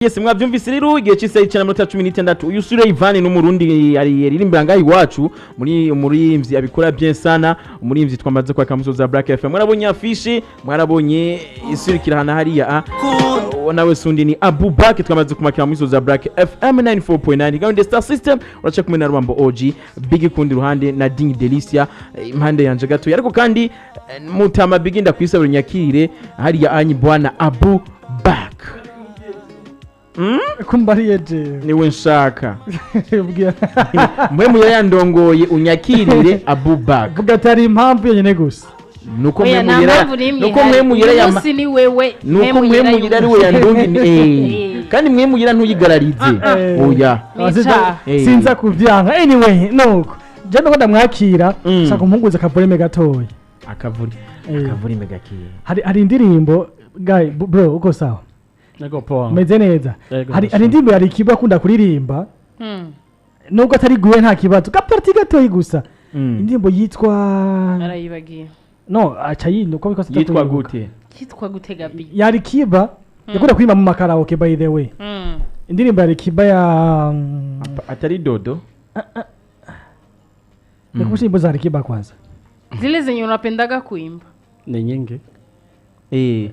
Yes, mwavyumvise rero igihe cy'isaha 9:16. Uyu Sure Ivan n'umurundi ari yaririmbira ngaho iwacu muri umuririmvyi abikora bien sana, umuririmvyi twamaze kwa kamusoza Black FM. Mwarabonye affiche, mwarabonye isirikira hana hariya a nawe sundi ni Abubak twamaze kumakira mu misozi ya Black FM 94.9 gahunda Star System. Uraca kumwe na Rwambo OG Big kundi ruhande na Ding Delicia impande yanje gato, ariko kandi Mutama Big ndakwisabira nyakire hariya anyi bwana Abu Bak. Kumbariye jewe. Niwe nshaka. Ubwira- Mwe muyayandongoye unyakirire Abubak. Vuga ati hari impamvu yonyine gusa. Nuko Oya, mwe nta muyera mpamvu n'imwe nuko ihari. mwe muyera Uyu yama munsi ni wewe. Nuko mwe muyera ari we yandongi Eh. kandi mwe muyera ntuyigararize. Oya. Nica. Sinza kubyanka. Anyway, nuko je nuko ndamwakira, shaka umpunguze akavolume gatoya. Akavuri. Akavuri megakiye. Hari indirimbo guy bro, uko sawa? Ego, poa. Umeze neza? Yego, Hari ndashima. hari indirimbo yari ikiba akunda kuririmba, nubwo atari guwe nta kibazo, gaparti gatoyi gusa. Indirimbo yitwa Arayibagiye. No, aca yindi uko bikoze. Yitwa gute? Kitwa gutega bi? Yari kiba yakunda kuririmba mu makaraoke, by the way. Indirimbo yari kiba ya Atari dodo. Nikumbushe nyimbo za Alikiba kwanza. Zile zenye unapendaga kuimba. Ni nyingi. Imwe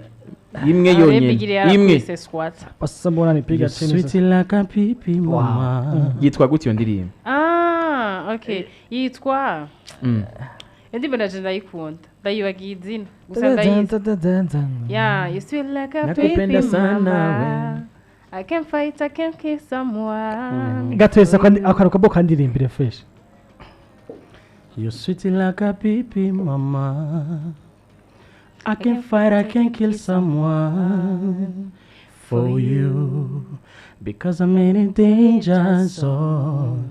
Arebye yonyene igire imwe. yarakubise squat. Sasa mbona nipiga chini Sweet sasa? like a pipi mama. Yitwa gute iyo ndirimbo? Ah, okay, yitwa indirimbo ndaje ndayikunda, ndayibagiye izina gusa ndayizi. Yeah, you sweet like a Nakupenda pipi sana mama. I can fight, I can kill someone. Gatwese akantu kabo kandirimbire fresh. You sweet like a pipi mama. I can fight, I can kill someone for you because I'm in a danger zone.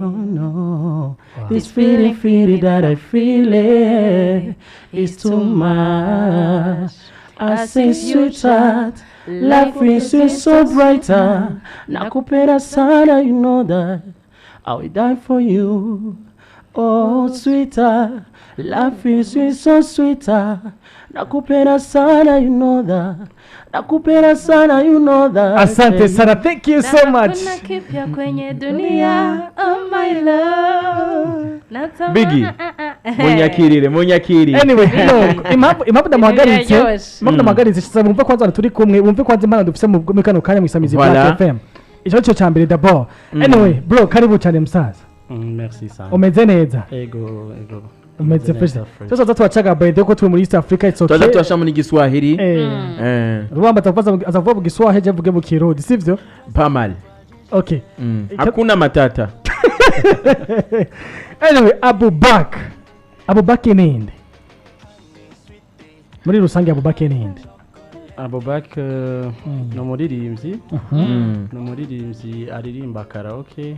Oh no, this feeling, feeling that I feel it is too much. I say, sweetheart, life is sweet, so brighter. Nakupenda sana, you know that I will die for you. Oh, sweetheart, life is sweet, so sweeter. Nakupenda sana, you know that. Nakupenda sana, you know that. Asante sana, thank you so much. Hakuna kipya kwenye dunia, oh my love. Natamani- Biggie, munyakirire, munyakirire. Anyway, no, impamvu ndamuhagaritse, Biraryoshe. impamvu ndamuhagaritse, sasa bumve kwanza abantu turi kumwe, bumve kwanza impano dufise muri kano kanya mw'isamizi Voilà. Black FM. Ico cyo cya mbere d'abord. Anyway, bro, karibu cyane musaza. Merci sana. Umeze neza? Ego, ego. Umeze fresh? Neza, fresh. Sasa tuwachaga by the way ko turi muri East Africa, it's okay. Tuza turashamo n'igiswahili. Rwamba atavuga, azavuga mu Giswahili, avuge mu Kirundi, sivyo? Pas mal. Okay. Hakuna matata. Anyway, Abubak, Abubak ninde muri rusange? Abubak ninde? Abubak ni umuririmbyi. Ni umuririmbyi aririmba karaoke.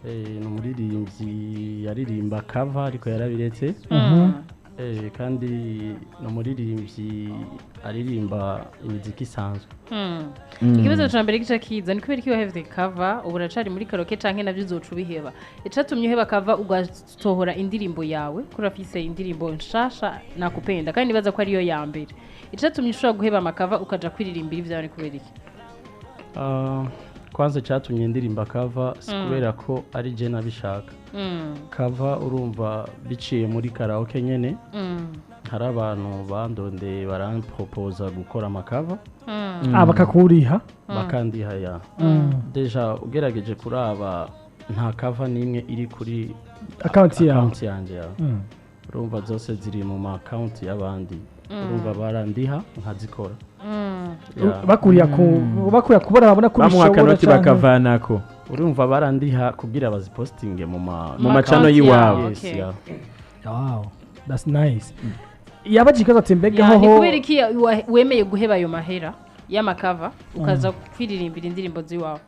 Ni umuririmbyi yaririmba cover ariko yarabiretse. Kandi ni umuririmbyi aririmba imiziki isanzwe. Ikibazo ca mbere gica kiza ni kubera iki wahevye cover? Ubu uracari muri karaoke canke navyo uzoca ubiheba? Icatumye uheba cover ugasohora indirimbo yawe, kuri afise indirimbo nshasha Nakupenda, kandi nibaza ko ariyo ya mbere. Icatumye ushobora guheba amacover ukaja kwiririmbira ivyawe ni kubera iki? Ah, kwanza cyatumye ndirimba cover si kubera ko ari je nabishaka. Cover urumva biciye muri karaoke nyene. Hari abantu bandondeye barampropoza gukora amacover. Ah, bakakuriha? Bakandiha ya. Déjà ugerageje kuraba nta cover n'imwe iri kuri account yawe. Account yanje ya. Urumva zose ziri mu ma account y'abandi, urumva barandiha nkazikora. Ya. Bakuriya ku bakuriya kubona babona ko Bamuha ubishobora akanoti canke- bakavanako. Urumva barandiha kugira bazipostinge mu ma Mu macano y'iwabo. Yes, ya. Wow, that's nice. Yabajije ikibazo ati mbega Ya, ni hoho kubera iki wemeye guheba ayo mahera y'amacover ukaza kwiririmbira indirimbo z'iwawe?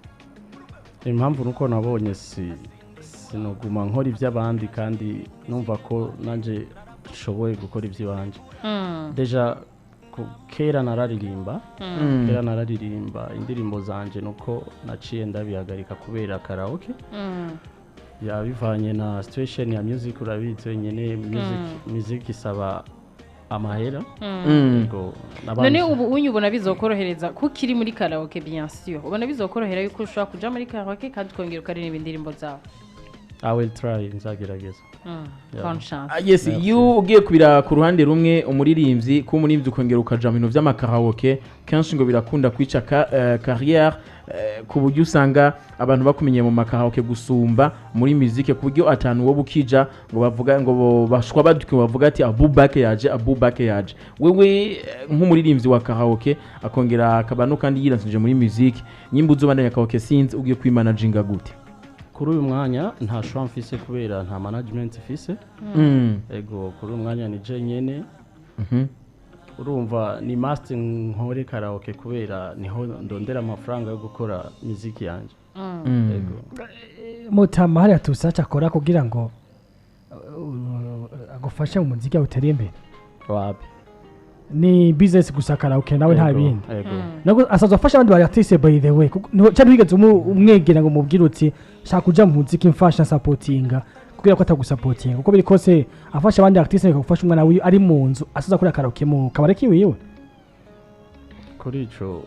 Impamvu nuko nabonye si sinoguma nkora iby'abandi kandi numva ko nanje nshoboye gukora iby'iwanje. Déjà kera nararirimba, kera nararirimba indirimbo zanje, nuko naciye ndabihagarika kubera karaoke yabivanye na situation ya music. Urabizi wenyine, music isaba Amahera. Yego, None nabanje. ubu unyu ubona bizokorohereza kuko iri muri karaoke? Bien sûr, ubona bizokorohera yuko ushobora kuja muri karaoke kandi ukongera ukaririmba indirimbo zawe? I will try, nzagerageza. Yeah. Bonne chance. Ah, yes. Iyo ugiye kubira ku ruhande rumwe, umuririmbyi, kuba umuririmbyi ukongera ukaja mu bintu vy'amakaraoke, kenshi ngo birakunda kwica carrière, ku buryo usanga abantu bakumenyeye mu makaraoke gusumba muri musique, ku buryo atanu wowe ukija ngo bavuga ngo bashwa baduke bavuga ati "Abubake yaje, Abubake yaje." Wewe nk'umuririmbyi wa karaoke akongera akaba no kandi yiransije muri musique, nyimba uzobandanya karaoke, sinzi ugiye kwimanaginga gute? Kuri uyu mwanya nta choix mfise kubera nta management mfise. Ego, kuri uyu mwanya ni je nyene. Urumva ni must nkore karaoke kubera niho ndondera amafaranga yo gukora muziki yanje. Ego. Mutama, hariya tusaca akora kugira ngo agufashe mu muziki yawe utere imbere? Wapi. Ni business gusa, karaoke nawe nta Ego, bindi? Ego. Nabwo asanzwe afasha abandi ba artiste, by the way, cyangwa wigeze umwegera ngo umubwire uti "Shaka kuja mu muziki, mfasha supportinga," kugira ko atagusapotinga? Kuko biri kose afasha abandi artiste, bikagufasha umwana wiwe ari mu nzu asaza kuri karaoke mu kabare kiwiwe. Kuri ico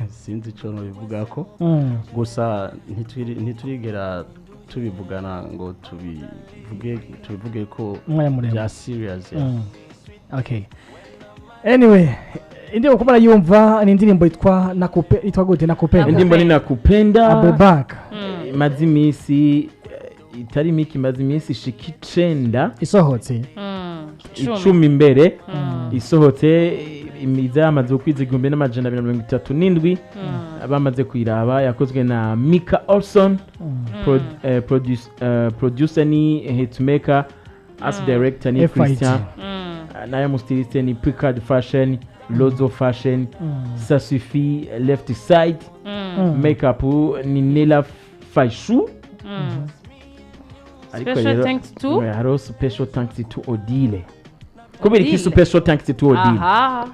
sinzi ico nobivugako. Gusa ntiturigera tubivugana ngo tubivuge ko Umwanya muremure. bya serious, yeah. Okay, anyway, indirimbo kuba yumva ni indirimbo yitwa Nakupe, yitwa gute? Nakupenda. Indirimbo ni Nakupenda. Abubaka. Imaze iminsi itari mike, imaze iminsi ishika 9 isohotse. 10. 10 imbere isohotse, iza yamaze gukwiza 1237 bamaze kuyiraba. Yakozwe na Mika Olson. Producer ni Hitmaker, as director ni FIG. Christian, nayo mu styliste ni Picard Fashion, Lozo Fashion, Sasufi Left Side, makeup ni Nela Faishu. Ariko Special rero, thanks to? Hariho special thanks to Odile. Kubera iki? Odile. Special thanks to Odile. Aha,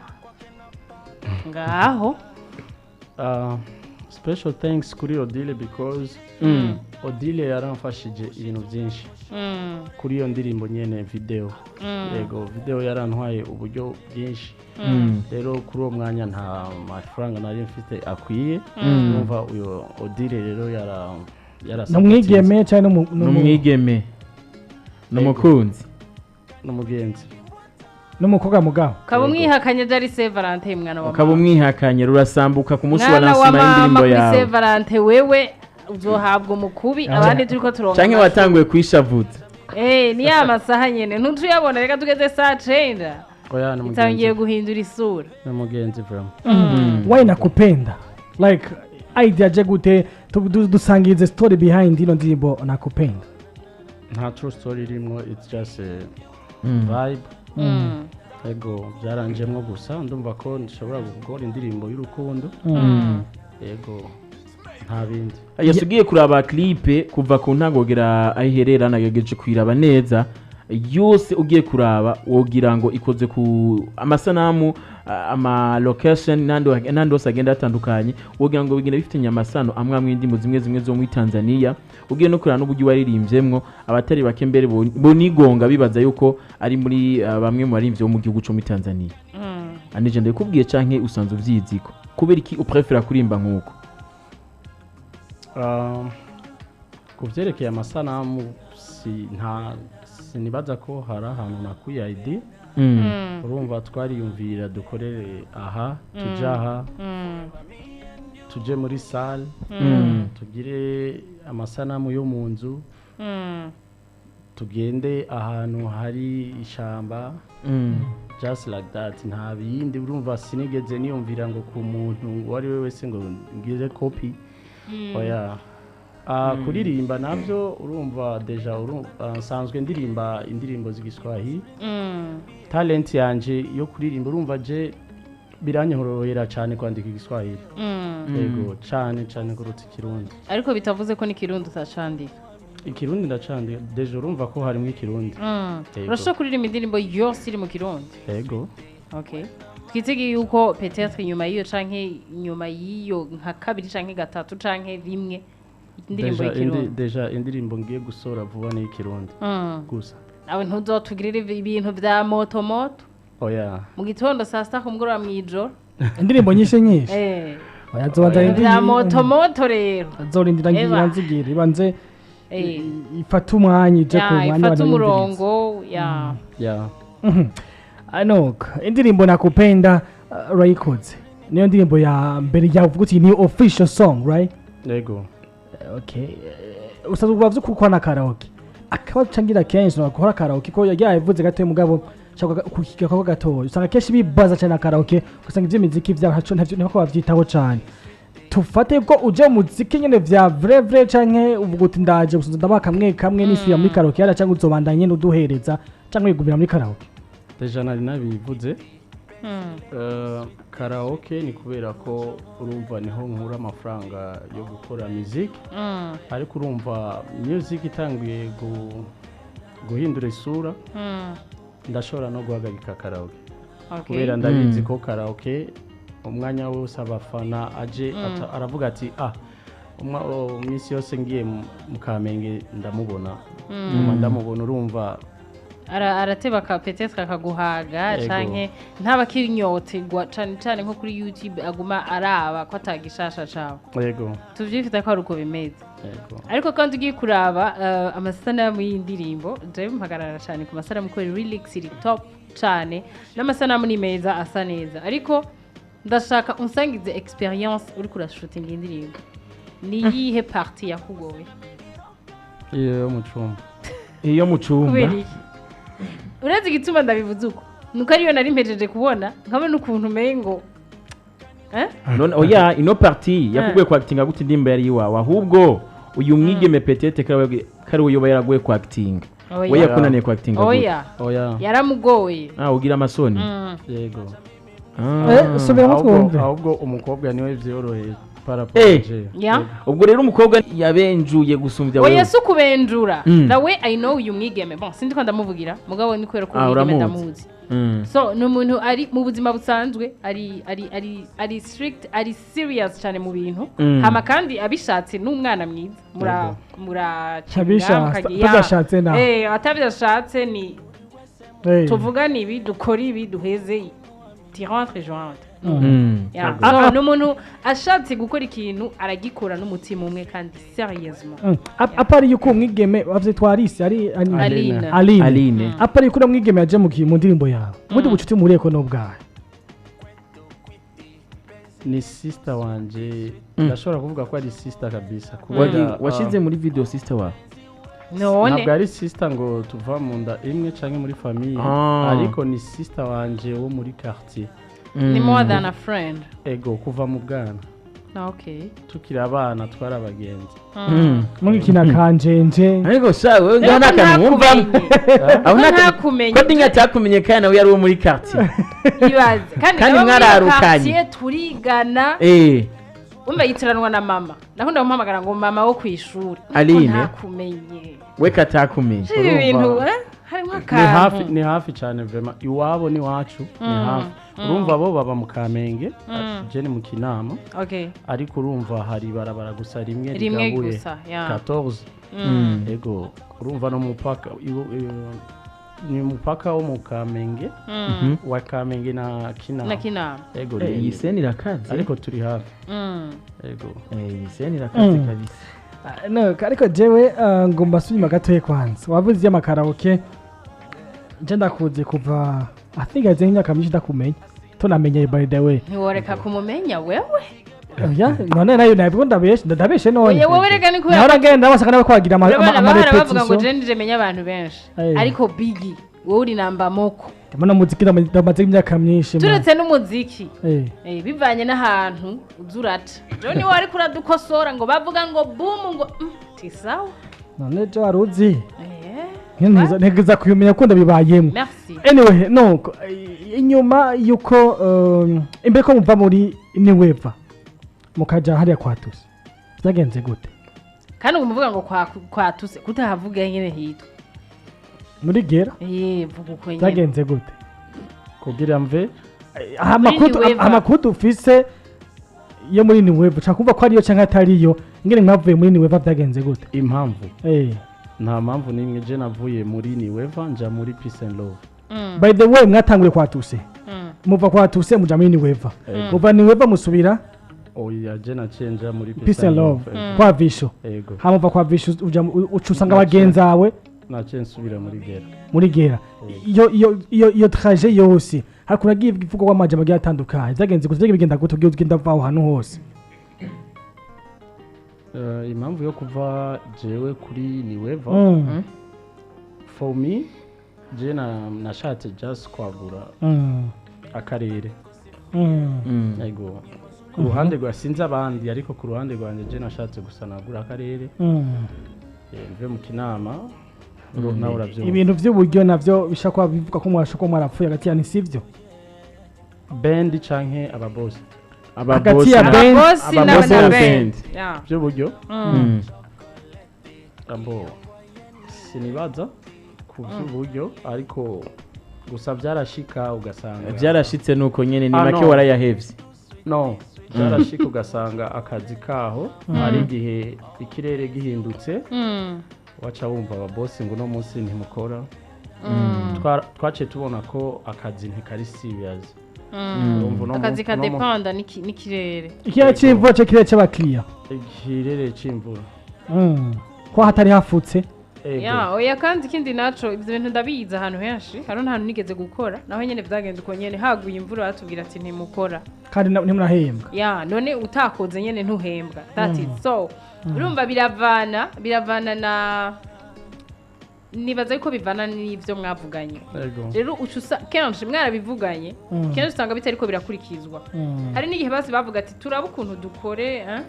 ngaho. Special thanks kuri Odile because Odile yaramfashije ibintu byinshi kuri iyo ndirimbo nyene, video. Yego, video yarantwaye uburyo bwinshi. Rero kuri uwo mwanya nta mafaranga nari mfite akwiye. Numva uyo Odile rero yara N'umwigeme cyangwa N'umwigeme, n'umukunzi. N'umugenzi. N'umukobwa mugabo? Ukaba umwihakanye byari Saint Valentin, mwana wa Ukaba mama. umwihakanye rurasambuka ku munsi wa Mwana wa lancement mama, y'indirimbo kuri yawe. Saint Valentin wewe uzohabwa umukubi, abandi turiko turonka Canke amashuri. watanguye kwishavuza. Eh, ni ya masaha nyene ntutuyabona, reka tugeze saa 9 Oya, itangiye n'umugenzi. guhindura isura. N'umugenzi vraiment. Why Nakupenda? Like, idea je gute? Dusangize story behind ino ndirimbo Nakupenda. Nta true story irimwo, it's just a vibe. Ego, byaranjemwo gusa ndumva ko nshobora gukora indirimbo y'urukundo. Ego, nta bindi. Yasugiye kuraba clip kuva ku ntango kugera aho iherera, nagerageje kuyiraba neza yose. Ugiye kuraba wogira ngo ikoze ku amasanamu, ama location n'andi hose agenda atandukanye, wogira ngo bigenda bifitanye amasano amwe amwe, indirimbo zimwe zimwe zo muri Tanzania. Ugiye no kuraba n'uburyo waririmbyemwo, abatari bake mbere bonigonga bibaza yuko ari muri bamwe mu baririmbyi bo mu gihugu cyo muri Tanzania. Anije, ndabikubwiye canke usanzwe uvyiziko? Kubera iki uprefera kurimba nk'uko? Ku byerekeye amasanamu, si nta sinibaza ko hari ahantu nakuye idea. Urumva twariyumvira dukorere aha, tujye aha, tujye muri salle, tugire amasanamu yo mu nzu, tugende ahantu hari ishamba, just like that, nta bindi. Urumva sinigeze niyumvira ngo ku muntu uwo ari we wese ngo ngire copy, oya. Kuririmba nabyo, urumva déjà nsanzwe ndirimba indirimbo z'igiswahili. Talent yanje yo kuririmba, urumva je biranyorohera cyane kwandika igiswahili. Yego, cyane cyane kuruta ikirundi. Ariko bitavuze ko n'ikirundi utacandika. Ikirundi ndacandika, déjà urumva ko harimo ikirundi. Yego. Urashobora kuririmba indirimbo yose iri mu kirundi? Yego. Okay, twitege yuko peut-être inyuma y'iyo canke inyuma y'iyo nka kabiri canke gatatu canke rimwe indirimbo Déjà y'ikirundi. Déjà indirimbo ngiye gusora vuba ni ikirundi gusa. Nawe ntuzotugirire ibintu vya moto moto. Oya. Mu gitondo, saa sita, ku mugoroba, mw'ijoro. Indirimbo nyinshi nyinshi. Oya, zobanza Vya moto moto rero. Azorindira ngira Eba. nzigira ibanze ifate umwanya, ije ku Ya, mwanya ifata abantu umurongo ya. Ya. Anok, indirimbo Nakupenda urayikoze, niyo ndirimbo ya mbere yavuga uti ni official song, right? Yego. Okay, usanzwe ubavuze ko ukora na karaoke. Akabazo cangira kenshi nakora karaoke ko yagiye gato, mugabo shaka kukiga ko gatoya, usanga kenshi bibaza cyane na karaoke, usanga ivy'imiziki vyabo ntaco ntavyo ntako bavyitaho cyane. Tufate ko uje mu muziki nyene vya vrai vrai, canke uvuga uti ndaje gusa ndabaha kamwe kamwe nisubira muri karaoke yara, canke uzobandanya nyene uduhereza, canke wigumira muri karaoke? Déjà nari nabivuze. Karaoke ni kubera ko urumva niho nkura amafaranga yo gukora music, ariko urumva music itanguye guhindura isura, ndashobora no guhagarika karaoke, kubera ndabizi ko karaoke umwanya wose abafana aje aravuga ati ah iminsi yose ngiye mu Kamenge ndamubona, nyuma ndamubona, urumva. Arateba ka peut-être akaguhaga. Yego. Canke ntaba akinyotegwa cane cane nko kuri YouTube aguma araba ko atagishasha cawe. Yego. Tuvyifita ko ari uko bimeze. Yego. Ariko kandi ugiye kuraba amasanamu y'indirimbo, jewe mpagarara cyane ku masanamu kubera lyrics iri top cane n'amasanamu ni meza, asa neza. Ariko ndashaka unsangize experience uriko urashutinga indirimbo, ni iyihe partie yakugoye? Iyo mu cumba. Iyo mu cumba? Kubera iki? Uretse igituma ndabivuze uko nuko ariyo nari mpejeje kubona, nkabona ukuntu umengo eh? None oya, ino partie yakubwiye kwakitinga gute? Indirimbo yari iwawe, ahubwo uyu mwigeme peut-être kari we yoba yaraguye kwakitinga. Oya. We yakunaniye kwakitinga gute? Oya. Oya. Yaramugoye. Ah, ugira amasoni. Yego. Ah. Subiramo Ahubwo twumve. ahubwo umukobwa niwe vyoroheye Eh. par rapport je. Ya. Ubwo rero umukobwa yabenjuye gusumbya Oya, wewe? si ukubenjura. The way I know uyu mwigeme, bon, sindi ko ndamuvugira, mugabo ni kubera ko Ah, umwigeme uramuzi. ndamuzi. So ni umuntu ari mu buzima busanzwe ari strict, ari serious cyane mu bintu. Hama kandi abishatse n'umwana mwiza, mura mura Abishatse, atabishatse naho. Atabishatse ni tuvugane ibi, dukora ibi, duheze, tu rentres, je rentre. Yeah. Ah, So, ni umuntu ashatse gukora ikintu aragikora n'umutima umwe kandi seriousement. À part yuko umwigeme bavyitwa Alice ari Aline. Aline. Aline. À part yuko uno mwigeme yaje mu ndirimbo yawe, ubundi bucuti muhuriyeko n'ubwahe? Ni sister wanje, ndashobora kuvuga ko ari sister kabisa kubera Washize muri video sister wawe? None ntabwo ari sister ngo tuva mu nda imwe canke muri famille, ariko ni sister wanje wo muri quartier. Ni more than a friend. Ego, kuva mu bwana. Okay. Tukiri abana twari abagenzi. Mugikina kanjenje. Ariko sha, wewe ngaho Rero nta kantu wumvamo. ntakumenye. Aho Ko nta ntakumenye. ko dinga atakumenye kandi nawe yari uwo muri quartier. Ibaze kandi Kandi nabo muri iyo mwararukanye. quartier turigana. Umva, yitiranwa na mama, ndakunda kumuhamagara ngo mama wo kwishuri. Aline? Ntakumenye. We katakumenye. Ibi bintu Urumva. harimo Ni hafi. akantu. Ni hafi cyane vraiment, iwabo n'iwacu ni hafi. Urumva bo baba mu Kamenge, je ni mu Kinama, ariko urumva hari ibarabara gusa rimwe Rimwe rigabuye. gusa, ya. 14. Ego, urumva no mupaka ni umupaka wo mu Kamenge, wa Kamenge na Kinama. Na Kinama. Ego. Iyi scène irakaze. Ariko turi hafi. Ego. Iyi scène irakaze kabisa. Ah, no, ariko jewe ngomba subima gatoye. Kwanza wavuze iby'amakaraoke, nje ndakuze kuva, I think aze nk'imyaka myinshi ndakumenya, tunamenye by the way. Ntiworeka kumumenya wewe. Oya, none nayo nabwo ndabeshe, ndabeshe none? Oya, wowe reka ni kubera Nahora ngenda basanga nawe kwagira Urabona ama bahora bavuga ngo répétition. je nije menya abantu benshi, ariko bigi wowe uri namba moko. Ndabona muziki ndamaze imyaka myinshi, man. Turetse n'umuziki, bivanye n'ahantu uza uraca, rero niwe wariko uradukosora ngo bavuga ngo boom ngo tisawa. None jo wari uzi ntegeza kuyumenya ko ndabibayemo. Merci. Anyway, no inyuma yuko imbere ko muva muri Niweva mukaja hariya kwa Tusi, byagenze gute? Kandi ubu muvuga ngo kwa tuse kutahavuga nyene hitwa Muri gera. Vuga uko nyene. Byagenze gute? Kugira mve Aha amakuru Niweva. Amakuru dufise yo muri Niweva, ushaka kumva ko ariyo canke atariyo, ingene mwavuye muri Niweva byagenze gute? Impamvu? Nta mpamvu n'imwe. Je navuye muri Niweva nja muri Peace and Love. By the way, mwatanguye kwa Tuse, muva kwa Tuse muja muri Niweva, muva Niweva musubira Oya, je naciye nja muri Peace and Love Ego. kwa Visho. Ego. Hama uva kwa Visho uja uca usanga bagenzi bawe Naciye nsubira muri Gera. Muri Gera. Iyo trajet yose hariko uragiye ivugwa kw'amajambo agiye atandukanye, vyagenze gute? Vyagiye bigenda gute ugiye ugenda uva aho hantu hose? Impamvu yo kuva jewe kuri Niweva, for me, je nashatse just kwagura akarere. Ego, ku ruhande rwa, sinzi abandi, ariko ku ruhande rwanjye je nashatse gusa nagura akarere. Mve mu Kinama, nawe urabyumva. Ibintu vy'uburyo navyo bishobora kuba bivuga ko mwashobora kuba mwarapfuye hagati yanyu, sivyo? Band canke ababosi? Hagati ya band- Ababosi Ababosi na na band. band. Yeah. By'uburyo, abo sinibaza ku by'uburyo, ariko gusa byarashika ugasanga Byarashitse nuko nyene ni Ah, make no. warayahevye. No, byarashika ugasanga akazi kaho hari igihe ikirere gihindutse, waca wumva ababosi ngo uno munsi ntimukora. Twaciye tubona ko akazi ntikari serious. Urumva uno Akazi kadepanda n'ikirere. Ikirere c'imvura co kirere c'abakiriya? Ikirere c'imvura. Ko hatari hafutse. Ego. Ya, oya, kandi ikindi naco, ivyo bintu ndabizi ahantu henshi. Hariho n'ahantu nigeze gukora, naho nyene vyagenze uko nyene, haguye imvura batubwira ati ntimukora. Kandi ntimurahembwa. Ya, none utakoze nyene ntuhembwa, that is so. Urumva biravana na, nibaza yuko bivana n'ivyo mwavuganye. Ego. Rero uca kenshi mwarabivuganye, kenshi usanga bitariko birakurikizwa. Hari n'igihe basi bavuga ati turabe ukuntu dukore, eh?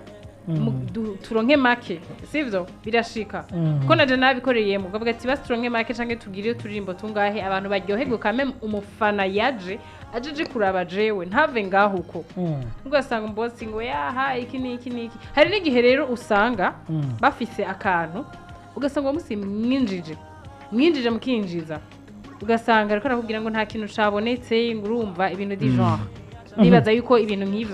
Turonke make, sivyo? Birashika ko naje nabikoreyemo, ukavuga ati basi turonke make canke tugire uturirimbo tungahe abantu baryoherwe kame, umufana yaje ajeje kuraba jewe ntave ngaho uko. Ugasanga umubosi ngo yaha iki n'iki n'iki. Hari n'igihe rero usanga bafise akantu, ugasanga uwo musi mwinjije mukinjiza, ugasanga ariko arakubwira ngo nta kintu cabonetse, ngo urumva ibintu du genre. Nibaza yuko ibintu nk'ivyo